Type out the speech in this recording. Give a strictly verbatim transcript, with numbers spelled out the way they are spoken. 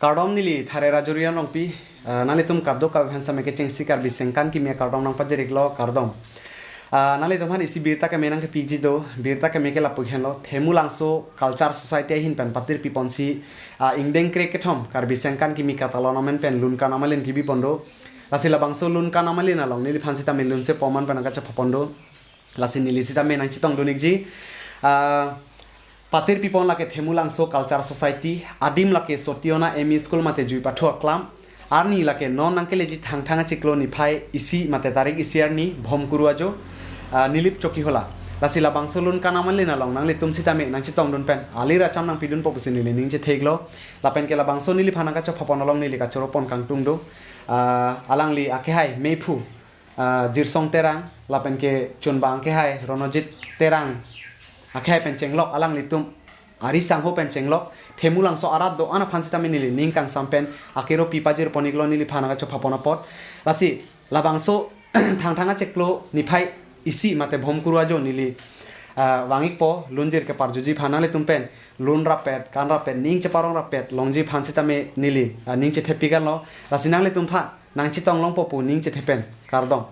Kardom neli Thare Rajuri Rongpi, ah, nanglitum kadokave aphan sitame kechengsi Karbi Sengkan Kimi akardom nangpajir-iklo, kardom. Ah, nanglitum aphan isi birta keme nangkepiji do, birta keme ke lapu henlo, Themulangso Culture Society ahin pen patir piponsi, ah, ingdeng krekethom Karbi Sengkan Kimi katalon amen pen lun kan amalin kibipon do. Lasi labangso lun kan amalin along neliphan sitame lunsepo aman pen nangkachepapon do. Lasi neli sitame nangchetongdun-ikji. Ah, patir pipon lake Themulangso Culture Society, adim lake Sotiyona M E School mate Juipathu aklam. Arni lake non nangkeleji Thangthang achiklo niphai isi mate tarik isi arni Bhomkuru ajo, ah, Nilip Chokihola. Lasi labangso lun kan amalin along nanglitum sitame nangchetongdun pen alir acham nangpidunpo pusi neli ning chethek-iklo. Lapen ke labangso neliphan nangkachepapon along neli kachoropon kangtung do. Ah, alangli akehai mephu, ah, Jirsong Terang, lapen ke chunbang akehai Ronojit Terang akehai pen chenglok, alanglitum ari sangho pen chenglok, Themulangso arat do-an aphan sitame neli ning kangsam pen akero pipajirpon-iklo neliphan nangkachepapon apot. Lasi labangso Thangthang achiklo niphai isi mate Bhomkuru ajo neli, ah, vang-ikpo, lunjir keparjuji aphan nanglitum pen lun rappet, kan rappet, ning cheparong rappet longji aphan sitame neli, ah, ning chethepik-anlo. Lasi nanglitum aphan nangchetong longpo pu ning chethe pen, kardom.